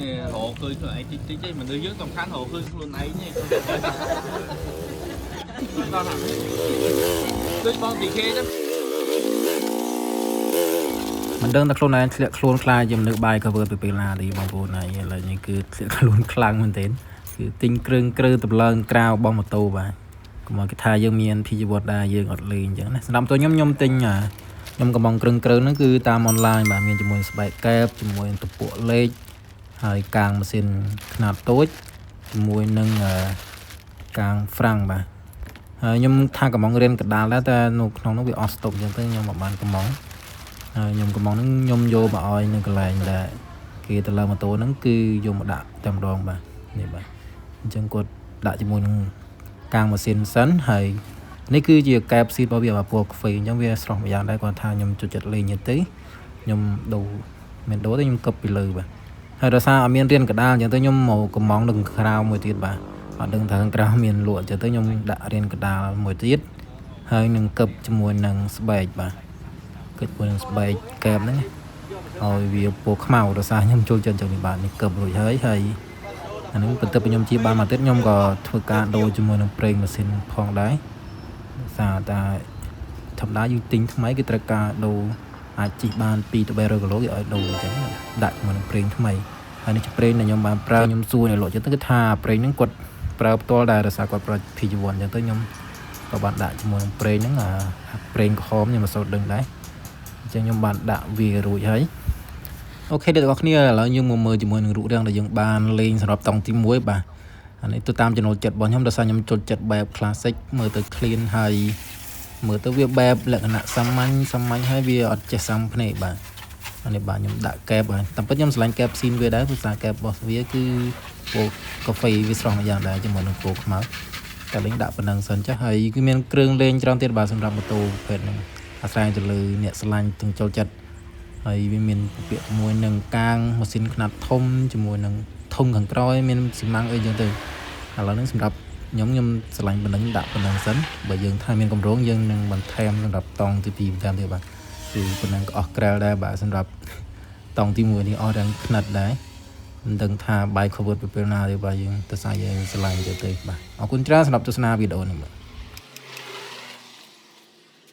នេះរកឃើញខ្លួនឯងតិចតិចទេមនុស្សយើងសំខាន់រកឃើញខ្លួនឯងទេដល់ណាដូចបងទីខេទៅ មិនដឹងតែខ្លួនឯងធ្លាក់ខ្លួនខ្លាចជាមនុស្សបាយ cover ទៅពេលណាទេបងប្អូនហើយឥឡូវនេះគឺធ្លាក់ខ្លួនខ្លាំងមែនទែនគឺទិញគ្រឿងគ្រើតម្លើងក្រៅរបស់ម៉ូតូបាទកុំឲ្យគេថាយើងមានភីជីវត្តដែរយើងអត់លេងអញ្ចឹងណាសម្រាប់តួខ្ញុំខ្ញុំទិញអាខ្ញុំកំងគ្រឿងគ្រើហ្នឹងគឺតាមអនឡាញបាទមានជាមួយស្បែកកែបជាមួយនឹងទំពក់លេខហើយកាងម៉ាស៊ីនខ្នាតតូចជាមួយនឹងអឺកាងហ្វ្រាំងបាទហើយខ្ញុំថាកំងរៀនកដាលដែរតែនៅក្នុងនោះវាអស់ស្តុកអញ្ចឹងទៅខ្ញុំមិនបានកំង ហើយខ្ញុំកំងហ្នឹងខ្ញុំយកមកឲ្យនៅកន្លែងដែលគេទៅលើម៉ូតូហ្នឹងគឺយកមកដាក់តែម្ដងបាទនេះបាទអញ្ចឹងគាត់ដាក់ជាមួយនឹងកាងម៉ាស៊ីនសិនហើយនេះគឺជាកែបស៊ីតរបស់វាបាទពណ៌កាហ្វេអញ្ចឹងវាស្រស់មួយយ៉ាងដែរគាត់ថាខ្ញុំចូលចិត្តលេងទៅខ្ញុំដូរមិនដូរទេខ្ញុំកឹបពីលើបាទហើយដោយសារអត់មានរៀនកដាលអញ្ចឹងទៅខ្ញុំមកកំងនៅខាងក្រៅមួយទៀតបាទអត់ដឹងថាខាងក្រៅមានលក់អញ្ចឹងទៅខ្ញុំដាក់រៀនកដាលមួយទៀតហើយនឹងកឹបជាមួយនឹងស្បែកបាទ គិតមួយនឹងស្បែកកែបហ្នឹងឲ្យវាពណ៌ខ្មៅដោយសារខ្ញុំចូលចិត្តចឹងនេះបាទនេះកឹបរួចហើយហើយអាហ្នឹងបន្ទាប់ពីខ្ញុំជាបានមកទៀតខ្ញុំក៏ធ្វើការដូរជាមួយនឹងប្រេងម៉ាស៊ីនផងដែរដោយសារតែធម្មតាយើងទិញថ្មីគឺត្រូវការដូរអាចជិះបាន2ទៅ300គីឡូគេឲ្យដូរអញ្ចឹងដាក់ជាមួយនឹងប្រេងថ្មីហើយនេះជាប្រេងដែលខ្ញុំបានប្រើខ្ញុំសួរអ្នកលក់ចឹងទៅគឺថាប្រេងហ្នឹងគាត់ប្រើផ្ទាល់ដែរដោយសារគាត់ប្រើ PG1 អញ្ចឹងទៅខ្ញុំក៏បានដាក់ជាមួយនឹងប្រេងហ្នឹងអាប្រេងក្រហមខ្ញុំមិនសូវដឹងដែរ អញ្ចឹងខ្ញុំបានដាក់វារួចហើយ OK អ្នកទាំងអស់គ្នាឥឡូវយើងមកមើលជាមួយនឹងរូបរាងដែលយើងបានលេងសម្រាប់តង់ទី1បាទអានេះទៅតាមចំណូលចិត្តរបស់ខ្ញុំដោយសារខ្ញុំចូលចិត្តបែប classic មើលទៅ clean ហើយមើលទៅវាបែបលក្ខណៈសាមញ្ញសាមញ្ញហើយវាអត់ចេះសាំភ្នែកបាទអានេះបាទខ្ញុំដាក់កែបបាទតាមពិតខ្ញុំស្រឡាញ់កែបស៊ីនវាដែរព្រោះសារកែបរបស់វាគឺពណ៌កាហ្វេវាស្រស់មួយយ៉ាងដែរជាមួយនឹងពណ៌ខ្មៅតែលេងដាក់ប៉ុណ្ណឹងសិនចាស់ហើយគឺមានគ្រឿងលេងច្រើនទៀតបាទសម្រាប់ម៉ូតូប្រភេទហ្នឹងអាស្រ័យទៅលើអ្នកស្រឡាញ់ទាំងចូលចិត្តហើយវាមានពពាកជាមួយនឹងកាងម៉ាស៊ីនខ្នាតធំជាមួយនឹងធុងខាងក្រោយមានស៊ីម៉ាំងអីចឹងទៅឥឡូវហ្នឹងសម្រាប់ខ្ញុំខ្ញុំស្រឡាញ់ប៉ុណ្ណឹងដាក់ប៉ុណ្ណឹងសិនបើយើងថាមានកម្រងយើងនឹងបន្ថែមសម្រាប់តង់ទី2បន្ថែមទៀតបាទគឺប៉ុណ្ណឹងក៏អស់ក្រែលដែរបាទសម្រាប់តង់ទី1នេះអស់រាងខ្និតដែរមិនដឹងថាបាយ cover ទៅពេលណាទេបាទយើងទៅសាយើងស្រឡាញ់ទៅទេបាទអរគុណច្រើនសម្រាប់ទស្សនាវីដេអូនេះបាទ។